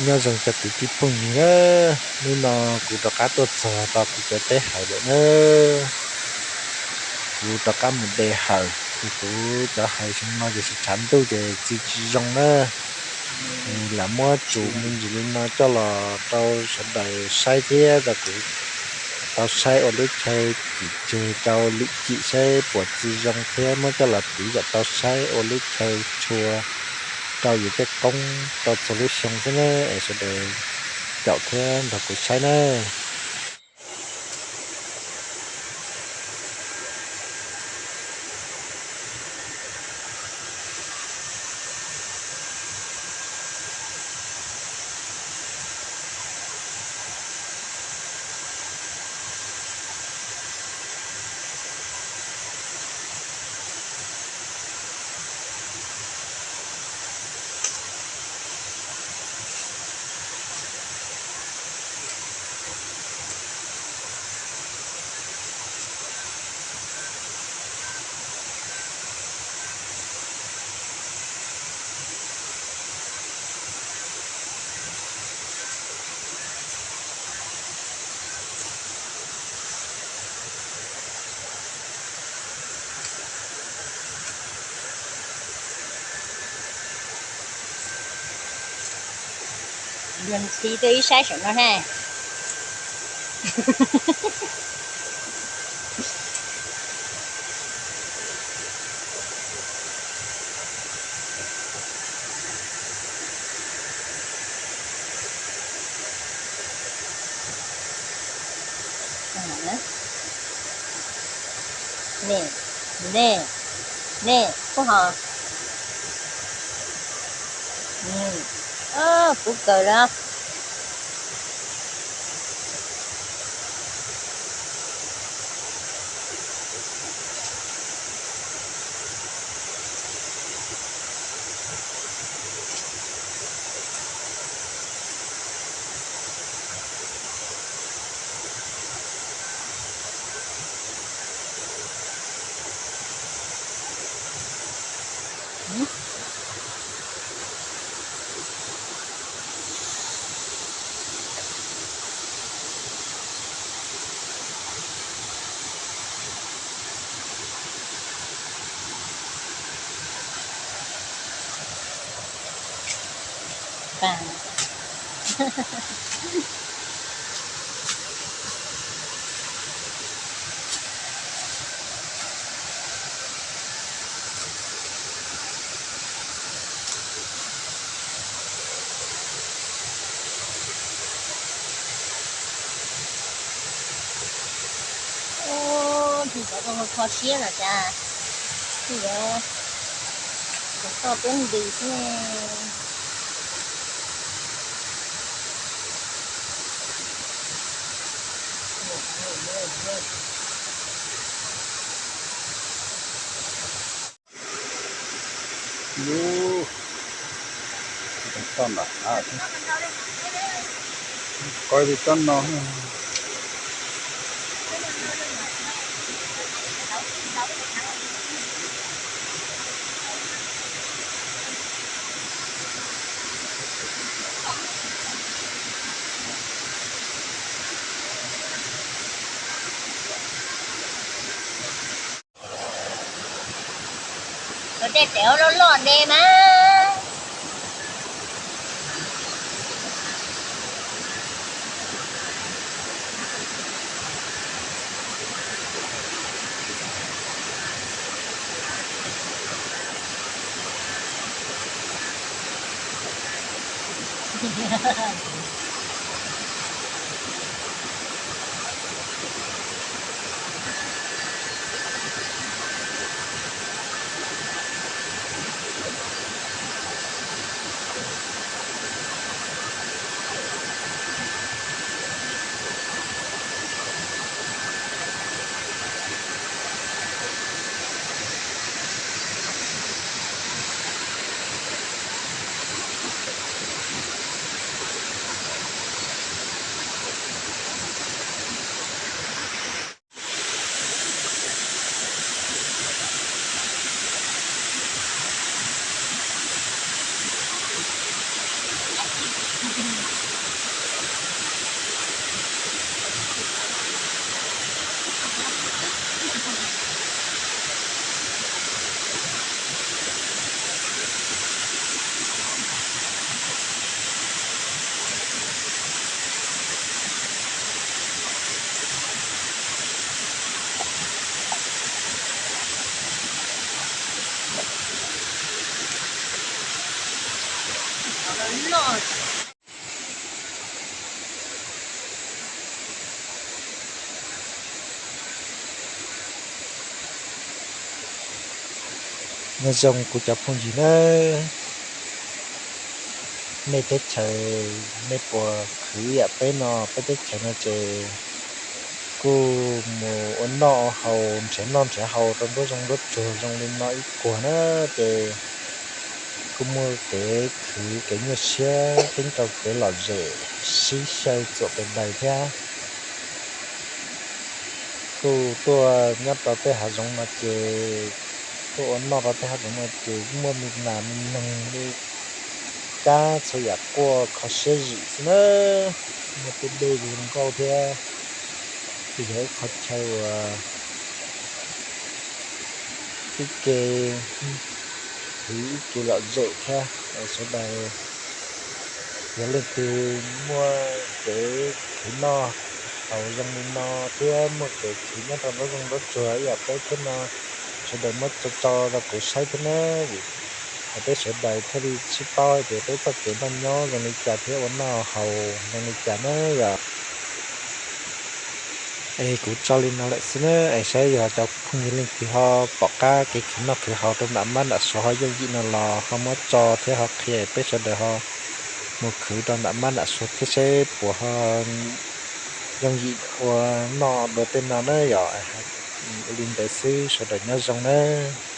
Nyob zoo cov kwv tij phooj ywg na, hnub no kuv rov qab tuaj txog rau kuv cov teb hawm lawm na. Kuv rov qab mus de hawm, kuv cov hawm xyoo no ces tshav ntuj ces txi tsis zoo na. Lam muab tsus me ntsis li no coj los rau sawv daws saib thiab rau kuv tau saib ua lub chaw cim tseg rau lwm cim saib puas txi zoo thiab muab coj los piv kom tau saib ua lub chaw tshua rau yus tej qoob rau txhua lub xyoo xwb na, es sawv daws caum thiab nrog kuv saib na. Luag ntxhi tuaj ib saib saum no na. Ne, ne, ne, kuj ho, kuv kawg lawm. Tus cov kho siab no cas, tus cov toj tub ntws xwb. Lub toj nram hav, koj li tsob no. Ua tej tev loj loj de mas. Nyob zoo kuv cov phooj ywg nawb, nej teb chaws nej puas khwv yam peb no? Peb teb chaws no ces kuj mus ua noj ua haus nrhiav noj nrhiav haus rau nruab zoov nruab tsuag zoo li no ib puag na, ces kuj muaj kev khwv kev nyuaj siab, keeb rau kev lom zem sib xyaw txuam pes daws thiab. Kuj tuaj nyob rau tej hav zoov no ces, tuaj ua noj rau tej hav zoov no ces kuj muaj me nas me noog me kab txhua yam quaj kho siab zim xwb na. Muaj tej dej zoo nkauj thiab, kuj yog ib qho chaw uas ib ke khwv ib ke lom zem thiab sawv daws. Yog leej twg muaj kev khwv noj haus zoo li no thiab muaj kev khwv nyob rau nruab zoov nruab tsuag ib yam peb thiab no, sawv daws muab tso tso rau kuv saib thiab na, vim hais peb sawv daws thiaj li sib paub hais tias peb txoj kev noj nyob zoo li cas thiab ua noj haus zoo li cas na yom. Es kuv tso li no lawm xwb na, es saib yog cov phooj ywg leej twg ho pom qab kev khwv noj khwv haus rau nram mab nram suav ho yooj yim no los ho muab tso thiab ho qhia peb sawv daws ho mus khwv rau nram mab nram suav thiab seb puas ho yooj yim ua noj dua tej no na yom. Ua li ntawd xwb, sawv daws nyob zoo nawb.